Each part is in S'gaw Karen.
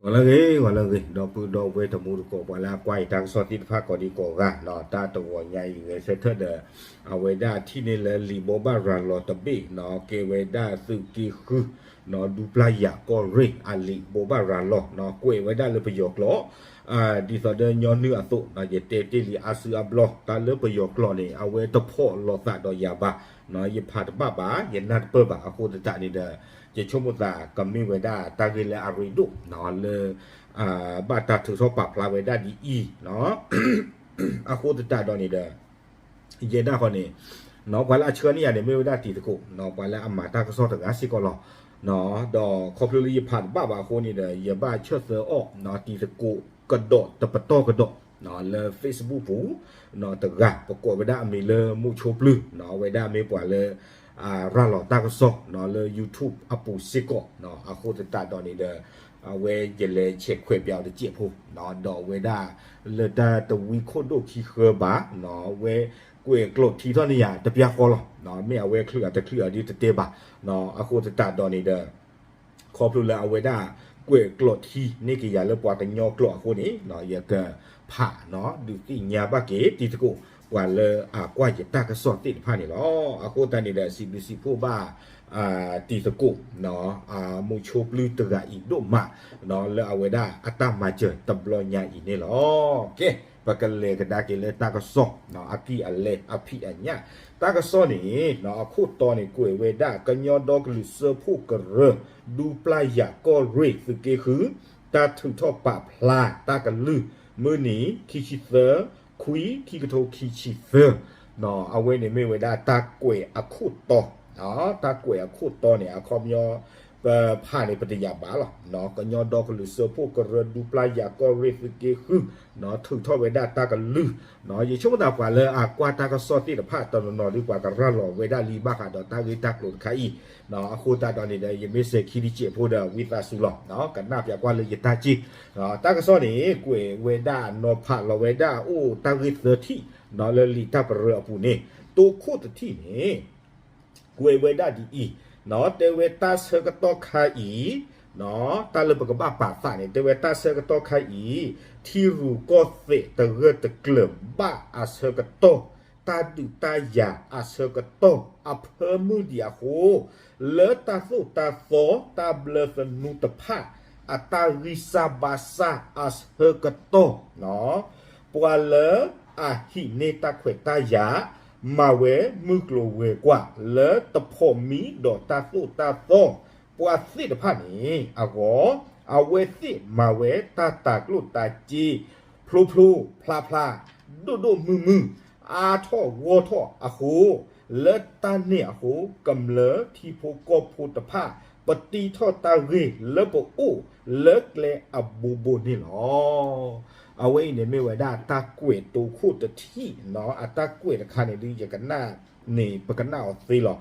ဂီၤလၢအဂ့ၤ ဂီၤလၢအဂ့ၤ ဒီပုၢ်ဒီဝဲၢ်တံၤသကိး ပှၤလၢအကွၢ်ယတၢ်ကစီၣ်သ့ၣ်တဖၣ်ကိးဒံကိးဂၤနီၤ, တၢ်တဂီၤညါအံၤဂဲၤဆၢထၢၣ်ဒီး အဝဲဒၣ်ထံၣ်န့ၢ်လၢလံာ်ဘိးဘၣ်ရၤလီၤတဘ့ၣ်နီၤ, ကဲဝဲဒၣ်သုးက့ဃုနီၤ, ဒူပျၢ်ယၤကီၢ်ရ့ၣ်အလံာ်ဘိးဘၣ်ရၤလီၤနီၤ, ကွဲးဝဲဒၣ်လၢပယီၤကျိာ် ဒ်သိးဒီးညီနုၢ်အသိးနီၤ, ယတဲတ့ၢ်လံအါစုအါဘျီ, တၢ်လၢပယီၤကျိာ်န့ၣ် အဝဲတဖီၣ်လိာ်သးဒီးယၤဘၣ်နီၤ, ယဖးတဘၣ်ဘၣ်, ယနၢ်တပၢၢ်ဘၣ်, အဃိသတးန့ၣ်ဒီး ယဆိကမိၣ်သးကမ့ၢ်ဝဲဒၣ်တၢ်ဂ့ၢ်လၢအရ့ဒိၣ်နီၤ, လၢ ဘၣ်တၢ်ထုးထီၣ်ပာ်ဖျါဝဲဒၣ်ဒ်အံၤနီၤ, အဃိသတးဒီးန့ၣ်ဒီး ယဲဒၣ်ဃီန့ၣ် နီၤ ပှၤလၢအဆှၢန့ၢ်ယၤန့ၣ် မ့ၢ်ဝဲဒၣ်တံၤသကိးနီၤ, ပှၤလၢအမၤတၢ်ကစီၣ်တဂၤစ့ၢ်ကီးလီၤ. ဒီးခီဖျိလၢယဖးတဘၣ်ဘၣ်အဃိန့ၣ်ဒီး ယဘၣ်ဆၢၣ်သၢအီၤနီၤ, တံၤသကိးကဒီးတပတီၢ်ကဒီးနီၤ, လၢ Facebook ပူၤနီၤတဂၤ, ပကိးဝဲဒၣ်အမံၤလၢမုၢ်ဆိပျုၢ်နီၤ, အဝဲဒၣ်မ့ၢ်ပှၤလၢ အရၤလီၤတၢ်ကစီၣ်နီၤ လၢ YouTube အပူၤစ့ၢ်ကီးနီၤ, အဃိသတးဒီးန့ၣ်ဒီး အဝဲယလဲၤဆဲးခွဲးပၠးအီၤတစဲးဖိနီၤ, ဒီးအဝဲဒၣ်လၢတၢ်တဝံခိၣ်ဒိၣ်ခံဃၢဘၣ်နီၤ, အဝဲကွဲးကျိာ်ထံထီၣ်န့ၢ်ယၤတပျၢ်ဃီလီၤနီၤ, မ့ၢ်အဝဲချုးအတချုးအီၤဒ်တတဲဘၣ်နီၤ, အဃိသတးဒီးန့ၣ်ဒီး ခီဖျိလၢအဝဲဒၣ်ကွဲးကျိာ်ထံန့ၢ်က့ၤယၤလၢပှၤကညီကျိာ်အဃိန့ၣ်နီၤ, ယကဖးနီၤ ဒုးသ့ၣ်ညါဘၣ်က့ၤတံၤသကိး ပှၤလၢအကွၢ်ယတၢ်ကစီၣ်သ့ၣ်တဖၣ်န့ၣ်လီၤ. အဃိသတးန့ၣ်ဒီး စံးဘျုးစံးဖှိၣ်ဘၣ် တံၤသကိး မုၢ်ဆိပျုၢ်တဂၤအံၤဒိၣ်မးနီၤ, လၢအဝဲဒၣ်အတၢ်မၤစၢၤတဘျီညါအံၤန့ၣ်လီၤ. ကဲ ပကလဲၤကဒါက့ၤလၢတၢ်ကစီၣ်နီၤ, အကံၢ်အလဲအဖံးအညၣ်, တၢ်ကစီၣ်န့ၣ်နီၤ အခိၣ်တီန့ၣ် ကွဲးဝဲဒၣ် ကညီဒီကလုာ်စၢဖှိၣ်ကရၢ ဒူပျၢ်ယၤကီၢ်ရ့ၣ်သုးက့ဃု တၢ်ထုးထီၣ်ပာ်ဖျါတၢ်ကလုၢ် မုၢ်နံၤ ခံဆံသၢ ခွံ ခံကထိခံဆံသၢ အဝဲန့ၣ်မ့ၢ်ဝဲဒၣ်တၢ်ကွဲးအခိၣ်တီ, တၢ်ကွဲးအခိၣ်တီန့ၣ် အခီပညီ ပဖးန့ၣ် ပတယာ်ဘၣ်လီၤ. ကညီဒီကလုာ်စၢဖှိၣ်ကရၢ ဒူပျၢ်ယၤကီၢ်ရ့ၣ်သုးက့ဃု ထုးထီၣ်ဝဲဒၣ်တၢ်ကလုၢ်, ယဆိကမိၣ်သးပှၤလၢအကွၢ်တၢ်ကစီၣ်သ့ၣ်တဖၣ်တနီၤနီၤဒီး ပှၤကရၤလီၤဝဲဒၣ်လံဘၣ်ဃးဒီးတၢ်ဂ့ၢ်တၢ်ကျိၤတခါအံၤ, အဃိသတးဒီးန့ၣ်ဒီး ယမ့ၢ်စဲၤခံတစဲးဖိဒီး ဝံသးစူၤလီၤ ကနၣ်ပၠးကွၢ်လၢယတၢ်စ့ၢ်, တၢ်ကစီၣ်န့ၣ် ကွဲးဝဲဒၣ်အနီၤဖးလီၤဝဲဒၣ်အိၣ်တၢ်ဂ့ၢ်သၢထံၣ်နီၤ, လၢလံာ်တၢ်ပရၢအပူၤန့ၣ်, တိခိၣ်တထံၣ်န့ၣ် ကွဲးဝဲဒၣ်ဒ်အံၤ, တဲဝဲတၢ်ဆၢကတီၢ်ခါအံၤ, တၢ်လၢပကဘၣ်ပာ်သးန့ၣ် တဲဝဲတၢ်ဆၢကတီၢ်ခါအံၤ, ထံရူၢ်ကီၢ်သဲးတဂၢၢ်တကျၢၤဘၣ်အဆၢကတီၢ်, တၢ်ဒုးတၢ်ယၤအဆၢကတီၢ် အဖၢမုၢ်ဒံးအဃိ, လၢတၢ်သိၣ်တၢ်သီတၢ်ဘျၢသနူတဖၣ် အတၢ်ဂံၢ်စၢ်ဘါစၢ်အဆၢကတီၢ် ပှၤလၢအဟံးန့ၢ်တၢ်ခွဲးတၢ်ယာ် မၤဝဲမုၢ်ကျိၤဝဲၤကွာ်လၢတဖိးမံဒီးတၢ်သိၣ်တၢ်သီ ပှၤသ့ၣ်တဖၣ်န့ၣ်အဂီၢ်, အဝဲသ့ၣ်မၤဝဲတၢ်တၤကျိၣ်တၤစ့ ဖျိဖျိဖျါဖျါ ဒိၣ်ဒိၣ်မုၢ်မုၢ် အါထီၣ်ဂီၢ်ထီၣ်အဃိ, လၢတၢ်န့ၣ်အဃိ ကမျၢၢ်ထံဖိကီၢ်ဖိတဖၣ် ပတံထီၣ်တၢ်ဂ့ၢ်လၢပအိၣ်လၢကျဲအဘိဘိန့ၣ်လီၤ. အဝဲအံၤန့ၣ်မ့ၢ်ဝဲဒၣ်တၢ်ကွဲးတိခိၣ်တထံၣ်နီၤ, အတၢ်ကွဲးတခါန့ၣ်ဒ်ယကနၣ်န့ၣ် ပကနၣ်အီၤသ့လီၤ.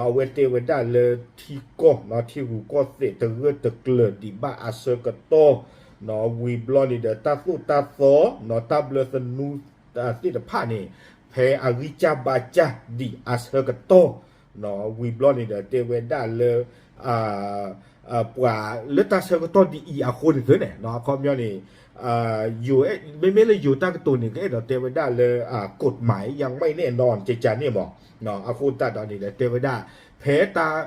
အဝဲတဲဝဲဒၣ်လၢထံကီၢ်နီၤထံရူၢ်ကီၢ်သဲးတဂၢၢ်တကျၢၤဒံးဘၣ်အဆၢကတီၢ်, ဝံၤဘျီန့ၣ်ဒီးတၢ်သိၣ်တၢ်သီနီၤ တၢ်ဘျၢသနူသ့ၣ်တဖၣ်န့ၣ် ဖဲအဂံၢ်စၢ်ဘါစၢ်ဒံးအဆၢကတီၢ်, ဝံၤဘျီန့ၣ်ဒီးတဲဝဲဒၣ်လၢ ပှၤလၢတၢ်ဆၢကတီၢ်ဒ်အံၤအဃိန့ၣ်သ့န့ၣ် အခီပညီန့ၣ် မ့မ့ၢ်လၢယိၤတၢ်ကတိၤန့ၣ် ကအဲၣ်ဒိးတဲဝဲဒၣ်လၢ กฎหมายยังไม่แน่นอน ကကန့ၣ်မး, အဃိသတးဒီးန့ၣ်ဒီး တဲဝဲဒၣ် ဖဲတၢ်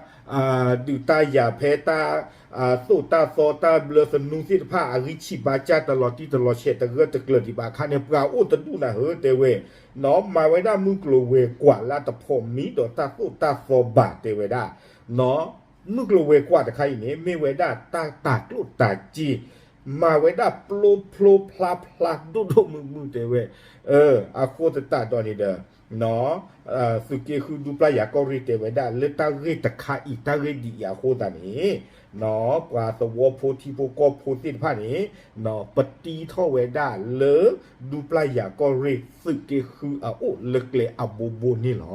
ဒုးတၢ်ယၤ ဖဲတၢ် သိၣ်တၢ်သီတၢ်ဘျၢသနူသ့ၣ်တဖၣ် အဂံၢ်ဆံးဘါစၢ်တလီၤတံၢ်တလီၤဆဲး တဂၢၢ်တကျၢၤဒံးဘၣ်အခါန့ၣ် ပှၤအိၣ်တဒူၣ်နၤဧၢ တဲဝဲ, မၤဝဲဒၣ်မုၢ်ကျိၤဝဲၤကွာ်လၢတဖိးမံဒီးတၢ်သိၣ်တၢ်သီဘၣ် တဲဝဲဒၣ် မုၢ်ကျိၤဝဲၤကွာ်တခါအံၤန့ၣ် မ့ၢ်ဝဲဒၣ်တၢ်တၤကျိၣ်တၤစ့ မၤဝဲဒၣ်ဖျိဖျိဖျါဖျါဒိၣ်ဒိၣ်မုၢ်မုၢ်တဲဝဲ, အဃိသတးဒီးန့ၣ်ဒီး သုးက့ဃုဒူပျၢ်ယၤကီၢ်ရ့ၣ်တဲဝဲဒၣ် လၢတၢ်ဂ့ၢ်တခါအံၤ တၢ်ဂ့ၢ်ဒ်အံၤအဃိသတးန့ၣ် ပှၤသဝီဖိထံဖိကီၢ်ဖိသ့ၣ်တဖၣ်န့ၣ် ပတံထီၣ်ဝဲဒၣ်လၢ ဒူပျၢ်ယၤကီၢ်ရ့ၣ်သုးက့ဃုအအိၣ်လၢကျဲအဘိဘိန့ၣ်လီၤ.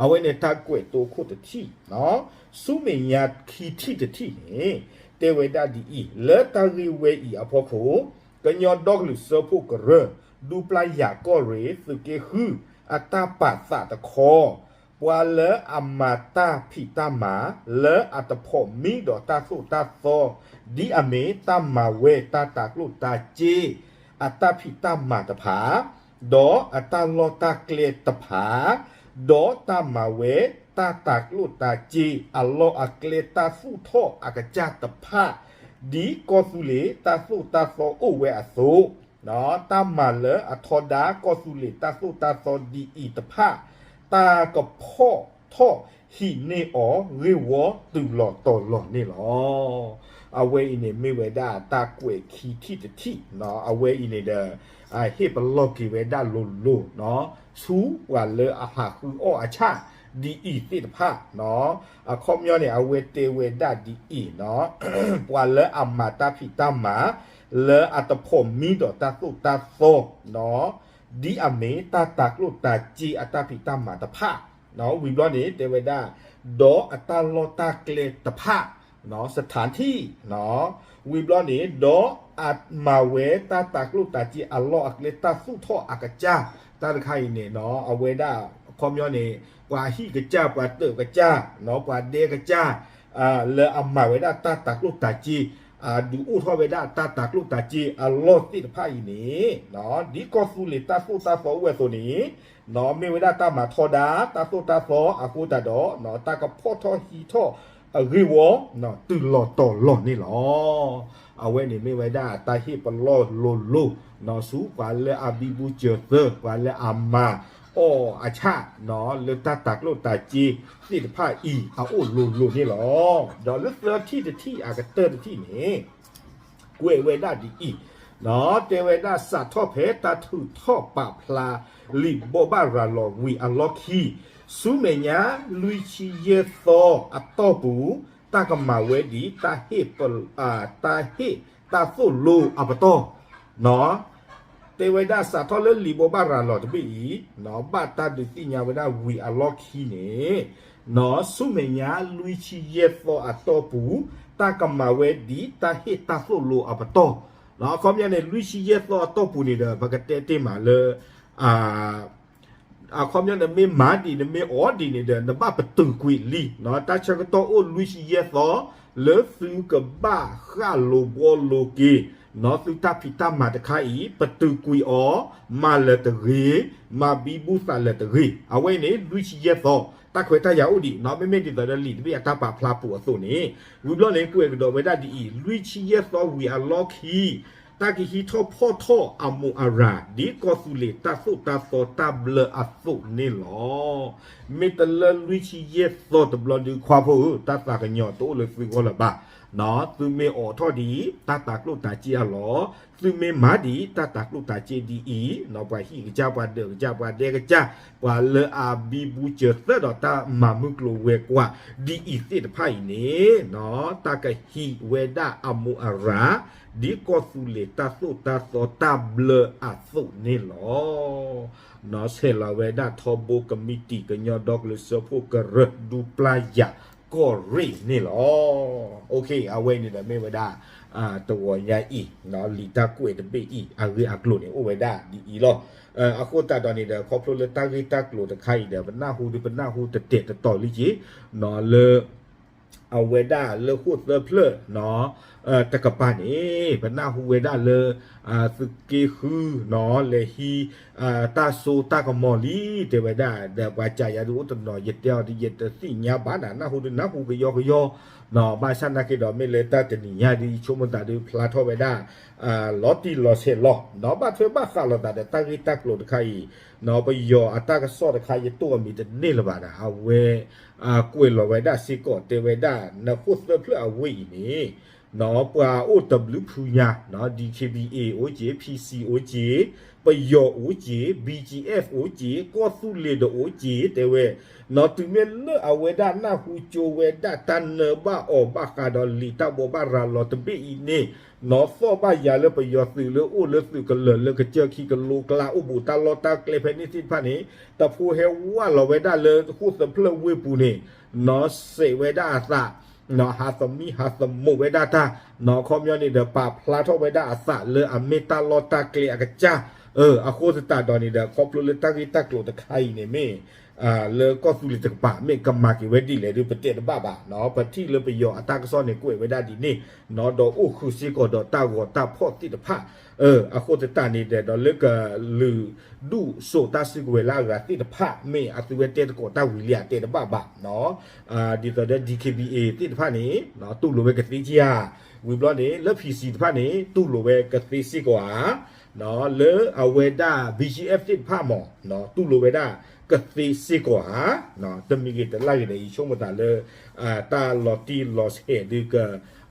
အဝဲန့ၣ်တၢ်ကွဲးတိခိၣ်တထံၣ်, ဆူမဲာ်ညါခံထံၣ်တထံၣ်န့ၣ် တဲဝဲဒၣ်ဒ်အံၤ, လၢတၢ်ဂ့ၢ်ဝဲအံၤအဖီခိၣ် ကညီဒီကလုာ်စၢဖှိၣ်ကရၢ ဒူပျၢ်ယၤကီၢ်ရ့ၣ်သုးက့ဃု အတၢ်ပာ်သးတခီ ပှၤလၢအမၤတၢ်ဖံးတၢ်မၤ လၢအတဖိးမံဒီးတၢ်သိၣ်တၢ်သီ ဒ်အမ့ၢ်တၢ်မၤဝဲတၢ်တၤကျိၣ်တၤစ့ အတၢ်ဖံးတၢ်မၤတဖၣ်, ဒီးအတၢ်လီၢ်တၢ်ကျဲတဖၣ်, ဒီးတၢ်မၤဝဲတၢ်တၤကျိၣ်တၤစ့ အလီၢ်အကျဲတၢ်သူၣ်ထီၣ်အကစၢ်တဖၣ်, ဒ်ကီၢ်သူလ့ၤတၢ်သိၣ်တၢ်သီအိၣ်ဝဲအသိး, တၢ်မၤလၢအထီဒါကီၢ်သူလ့ၤတၢ်သိၣ်တၢ်သီဒ်အံၤတဖၣ်, တၢ်ကဖီၣ်ထီၣ်ဟံးန့ၢ်အီၤဂ့ၢ်ဝီတုၤလီၤတီၤလီၤန့ၣ်လီၤ. အဝဲအံၤန့ၣ်မ့ၢ်ဝဲဒၣ်တၢ်ကွဲးခံထံၣ်တထံၣ်, အဝဲအံၤန့ၣ်ဒီး ဟ့ၣ်ပလီၢ်က့ၤဝဲဒၣ်လိၤလိၤ ဆူပှၤလၢအဟးဃုအီၣ်အဆၣ်ဒ်အံၤသ့ၣ်တဖၣ်, အခီပညီန့ၣ် အဝဲတဲဝဲဒၣ်ဒ်အံၤ, ပှၤလၢအမၤတၢ်ဖံးတၢ်မၤ လၢအတဖိးမံဒီးတၢ်သိၣ်တၢ်သီ ဒ်အမ့ၢ်တၢ်တၤကျိၣ်တၤစ့အတၢ်ဖံးတၢ်မၤတဖၣ်, ဝံၤဘျီန့ၣ် တဲဝဲဒၣ်, ဒီးအတၢ်လီၢ်တၢ်ကျဲတဖၣ်, စထၣ်ထံၣ်, ဝံၤဘျီန့ၣ် ဒီးအမၤဝဲတၢ်တၤကျိၣ်တၤစ့အလီၢ်အကျဲတၢ်သူၣ်ထီၣ်အကစၢ်, တၢ်တခါအံၤန့ၣ် အဝဲဒၣ် အခီပညီန့ၣ် ပှၤဟံၣ်ကစၢ် ပှၤတၢၣ်ကစၢ်, ပှၤဒဲကစၢ်, လၢအမၤဝဲဒၣ်တၢ်တၤကျိၣ်တၤစ့, ဒုးအိၣ်ထီၣ်ဝဲဒၣ်တၢ်တၤကျိၣ်တၤစ့အလီၢ်သ့ၣ်တဖၣ်အံၤန့ၣ်, ဒ်ကီၢ်သူလ့ၤတၢ်သိၣ်တၢ်သီအိၣ်ဝဲအသိးန့ၣ်, မ့ၢ်ဝဲဒၣ်တၢ်မၤထီဒါ တၢ်သိၣ်တၢ်သီအဃိသတးဒီး တၢ်ကဖီၣ်ထီၣ်ဟံးထီၣ်အဂ့ၢ်ဝီ တုၤလီၤတီၤလီၤန့ၣ်လီၤ. အဝဲန့ၣ်မ့ၢ်ဝဲဒၣ်တၢ်ဟ့ၣ်ပလီၢ်လိၤလိၤ ဆူပှၤလၢအဘံဘူစၢၤသၢ ပှၤလၢအမၤအီၣ်အဆၣ် လၢတၢ်တၤကျိၣ်တၤစ့သ့ၣ်တဖၣ်အံၤ အအိၣ်လိၤလိၤန့ၣ်လီၤ. ဒီးလၢသၢထံၣ်တထံၣ်အကတၢၢ်တထံၣ်န့ၣ် ကွဲးဝဲဒၣ်ဒ်အံၤ, တဲဝဲဒၣ်စးထီၣ်ဖဲတၢ်ထုးထီၣ်ပာ်ဖျါ လံာ်ဘိးဘၣ်ရၤလီၤဝံၤအလီၢ်ခံ, ဆူမဲာ်ညါလွံၢ်ဆံယဲၢ်သီအတီၢ်ပူၤ, တၢ်ကမၤဝဲဒ် တၢ်ဟ့ၣ်တၢ်သိၣ်လိအပတီၢ်, တဲဝဲဒၣ်စးထီၣ်လၢလံာ်ဘိးဘၣ်ရၤလီၤတဘ့ၣ်အံၤ, ဘၣ်တၢ်ဒုးသ့ၣ်ညါဝဲဒၣ်ဝံၤအလီၢ်ခံန့ၣ်, ဆူမဲာ်ညါလွံၢ်ဆံယဲၢ်သီအတီၢ်ပူၤ, တၢ်ကမၤဝဲဒ်တၢ်ဟ့ၣ်တၢ်သိၣ်လိအပတီၢ်, အခီပညီန့ၣ် လွံၢ်ဆံယဲၢ်သီအတီၢ်ပူၤန့ၣ်ဒီး ပကတဲတ့ၢ်မးလၢ အခီပညီနမ့ၢ်မၤဒ် နမ့ၢ်အီၣ်ဒ်န့ၣ်ဒီး နဘၣ်ပတုာ်ကွံာ်လံ, တၢ်ဆၢကတီၢ်အိၣ်လွံၢ်ဆံယဲၢ်သီ လၢသုကဘၣ်ဃၣ်လိာ်ဘှီလိာ်က့ၤ, သုတၢ်ဖံးတၢ်မၤတခါအံၤ ပတုာ်ကွံာ်အီၤ, မၤလၢၤတဂ့ၤ, မၤဘံဘူသးလၢၤတဂ့ၤ, အဝဲန့ၣ်လွံၢ်ဆံယဲၢ်သီ တၢ်ခွဲးတၢ်ယာ်အိၣ်ဒံး, မ့မ့ၢ်ဒ်သိးဒီးလံာ်တဘ့ၣ်အတၢ်ပာ်ဖျါပူၤအသိးန့ၣ်, ဝံၤဘျီန့ၣ် ကွဲးကဒီးဝဲဒၣ်ဒ်အံၤ, လွံၢ်ဆံယဲၢ်သီဝံၤအလီၢ်ခံ တၢ်ကဟံးထီၣ်ဖီၣ်ထီၣ်အမူးအရၤ ဒ်ကီၢ်သူလ့ၤတၢ်သိၣ်တၢ်သီတၢ်ဘျၢအသိးန့ၣ်လီၤ. မ့ၢ်တလၢလွံၢ်ဆံယဲၢ်သီတဘျီဒုး ခွါဖိဧၢ, တၢ်သးကညီၤတအိၣ်လၢသုဂီၢ်လၢၤဘၣ်, သုမ့ၢ်အိးထီၣ်ဒ်တၢ်တၤကျိၣ်တၤစ့အလီၢ်, သုမ့ၢ်မၤဒ် တၢ်တၤကျိၣ်တၤစ့ဒ်အံၤ, ပှၤဟံၣ်ကစၢ် ပှၤဒၢးကစၢ် ပှၤဒဲကစၢ်, ပှၤလၢအဘံဘူစၢၤသၢဒီးတၢ်မၤမုၢ်ကျိၤဝဲၤကွာ်ဒ်အံၤသ့ၣ်တဖၣ်အံၤန့ၣ်, တၢ်ကဟံးဝဲဒၣ်အမူးအရၤ ဒ်ကီၢ်သူလ့ၤတၢ်သိၣ်တၢ်သီတၢ်ဘျၢအသိးန့ၣ်လီၤ. ဆဲးလီၤဝဲဒၣ်ထီဘိကမံးတံာ် ကညီဒီကလုာ်စၢဖှိၣ်ကရၢ ဒူပျၢ်ယၤကီၢ်ရ့ၣ်န့ၣ်လီၤ. အဝဲန့ၣ်ဒီးမ့ၢ်ဝဲဒၣ် တဂီၤညါအံၤ လံာ်တၢ်ကွဲးတဘ့ၣ်အံၤ အဂ့ၢ်အကျိၤန့ၣ် အိၣ်ဝဲဒၣ်ဒ်အံၤလီၤ. အဃိသတးဒီးန့ၣ်ဒီး ခီဖျိလၢတၢ်ဂ့ၢ်တၢ်ကျိၤတခါအံၤဒီး ပနၢ်ဟူဒုး ပနၢ်ဟူတတဲာ်တတီၤလံက့ၤ လၢ အဝဲဒၣ်လၢဃိၣ်သၢဖျၢၣ် တကပၤန့ၣ် ပနၢ်ဟူဝဲဒၣ်လၢ သုးက့ဃု လဲၤဟံး တၢ်စိတၢ်ကမီၤလံ တဲဝဲဒၣ် ဒီးပှၤစံးယၤဒုးအိၣ်တနီၤ ယတဲအီၤဒုး ယတသ့ၣ်ညါဘၣ်နၤ နၢ်ဟူဒုးနၢ်ဟူကယီကယီ ဘၣ်ဆၣ်နာ်က့ဒီး မ့ၢ်လၢတၢ်တနံၤညါဒုး ယဆိကမိၣ်သးဒုးဖျါထီၣ်ဝဲဒၣ် လီၤတံၢ်လီၤဆဲးလီၤ ဘၣ်ထွဲဘၣ်ဃးလိာ်သးဒီးတၢ်ဂ့ၢ်တၢ်ကျိၤတခါအံၤ ပယီၤအတၢ်ကစီၣ်တခါ ယတိၢ်အမံၤတန့ၢ်လၢၤဘၣ်ဒီး အဝဲ ကွဲးလီၤဝဲဒၣ်စ့ၢ်ကီး တဲဝဲဒၣ် နဃိၣ်သၢဖျၢၣ်အဝ့ၢ်အံၤန့ၣ် ပှၤအိၣ်တဘျုးဖုညါ ဒံၣ်ခ့ဘံၣ်အ့ၣ် အိၣ်က့ၤ ဖံၣ်စံၣ် အိၣ်က့ၤ ပယီၤအိၣ်က့ၤ ဘံၣ်ကၠံၣ်အဲၣ်ၣ် အိၣ်က့ၤ ကီၢ်သူလ့ၤဒီးအိၣ်က့ၤ တဲဝဲ နီၢ် တုၤမ့ၢ်လၢအဝဲဒၣ်နၢ်ဟူကၠိဝဲဒၣ်တၢ်နၢဘၣ်အီၤဘၣ်ဃးဒီးလံာ်တၢ်ဘိးဘၣ်ရၤလီၤတဘ့ၣ်အံၤန့ၣ် နီၢ် သီၣ်ဘၣ်ယၤလၢပယီၤသုးလၢအိၣ်လၢသုးကလၢၤလၢကစၢၢ်ခံကလိကျါအိၣ်ဘူးတၢ်လီၢ်တၢ်ကျဲဖဲန့ၣ်သ့ၣ်တဖၣ်န့ၣ် တဖိဟဲဝးလီၤဝဲဒၣ်လၢဃိၣ်သၢဖျၢၣ်ဝ့ၢ်ပူၤန့ၣ် နီၢ် စဲးဝဲဒၣ်အသး ဟးသမံဟးသမူးဝဲဒၣ်တၢ် နီၢ် အခီပညီန့ၣ်ဒီး ပာ်ဖျါထီၣ်ဝဲဒၣ်အသးလၢအမ့ၢ်တၢ်လီၢ်တၢ်ကျဲအကစၢ် အဃိသတးဒီးန့ၣ်ဒီး ခီဖျိလၢတၢ်ဂ့ၢ်တၢ်ကျိၤတခါအံၤန့ၣ်မ့ၢ် လၢကီၢ်သူလ့ၤတကပၤ မ့ၢ်ကမၤက့ၤဝဲဒ်လဲၣ်ဒီး ပတဲတဘၣ်ဘၣ်. ပထံၣ်လၢပယီၤအတၢ်ကစီၣ်န့ၣ် ကွဲးဝဲဒၣ်ဒ်န့ၣ်, ဒီးအိၣ်ဃုာ်စ့ၢ်ကီးဒီးတၢ်ဂီၤတၢ်ဖီၣ်သ့ၣ်တဖၣ်. အဃိသတးန့ၣ်ဒီး လၢကလုာ်ဒူၣ်စိာ်တၢ်စုကဝဲၤလၢအဂၤသ့ၣ်တဖၣ် မ့ၢ်အသုဝဲတဲသကိးတၢ်ဝံၤလံ အတဲတဘၣ်ဘၣ်. ဒ်သိးဒီး DKBA သ့ၣ်တဖၣ်န့ၣ် တူၢ်လိာ်ဝဲကသ့ဧါ. ဝံၤဘျီန့ၣ် လၢ PC တဖၣ်န့ၣ် တူၢ်လိာ်ဝဲကသ့စ့ၢ်ကီးဧါ. လၢအဝဲဒၣ် BGF သ့ၣ်တဖၣ်မ့ၢ် တူၢ်လိာ်ဝဲဒၣ်ကသ့စ့ၢ်ကီးဧါ. တမံၤဂ့ၤတလၢ်ဂ့ၤဒီး ယဆိကမိၣ်သးလၢ တၢ်လီၤတံၢ်လီၤဆဲးဒုးက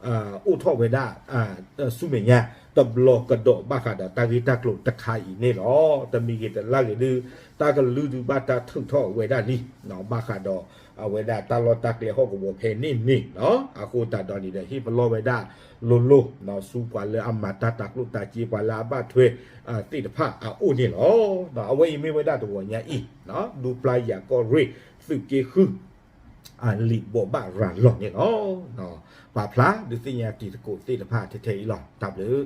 အိၣ်ထီၣ်ဝဲဒၣ် ဆူမဲာ်ညါ တဘျီကဒီးဘၣ်ဃးဒီးတၢ်ဂ့ၢ်တၢ်ကျိၤတခါအံၤန့ၣ်လီၤ. တမံၤဂ့ၤတလၢ်ဂ့ၤဒုး တၢ်ကလုၢ်ဒုးဘၣ်တၢ်ထုးထီၣ်ဝဲဒၣ်လံ ဘၣ်ဃးဒီး အဝဲဒၣ်တၢ်လီၢ်တၢ်ကျဲဟီၣ်ကဝီၤဖဲန့ၣ်န့ၣ်လီၤ. အဃိသတးဒီးန့ၣ်ဒီး ဟ့ၣ်ပလီၢ်ဝဲဒၣ်လိၤလိၤ ဆူပှၤလၢအမၤတၢ်တၤကျိၣ်တၤစ့ ပှၤလၢအဘၣ်ထွဲသ့ၣ်တဖၣ်အအိၣ်န့ၣ်လီၤ. အဝဲအံၤမ့ၢ်ဝဲဒၣ်တဂီၤညါအံၤ ဒူပျၢ်ယၤကီၢ်ရ့ၣ် သုးက့ဃု အလံာ်ဘိးဘၣ်ရၤလီၤန့ၣ်လီၤ. ပာ်ဖျါဒုးသ့ၣ်ညါတံၤသကိးသ့ၣ်တဖၣ်ထဲထဲအံၤလီၤ. တၢ်ဘျုး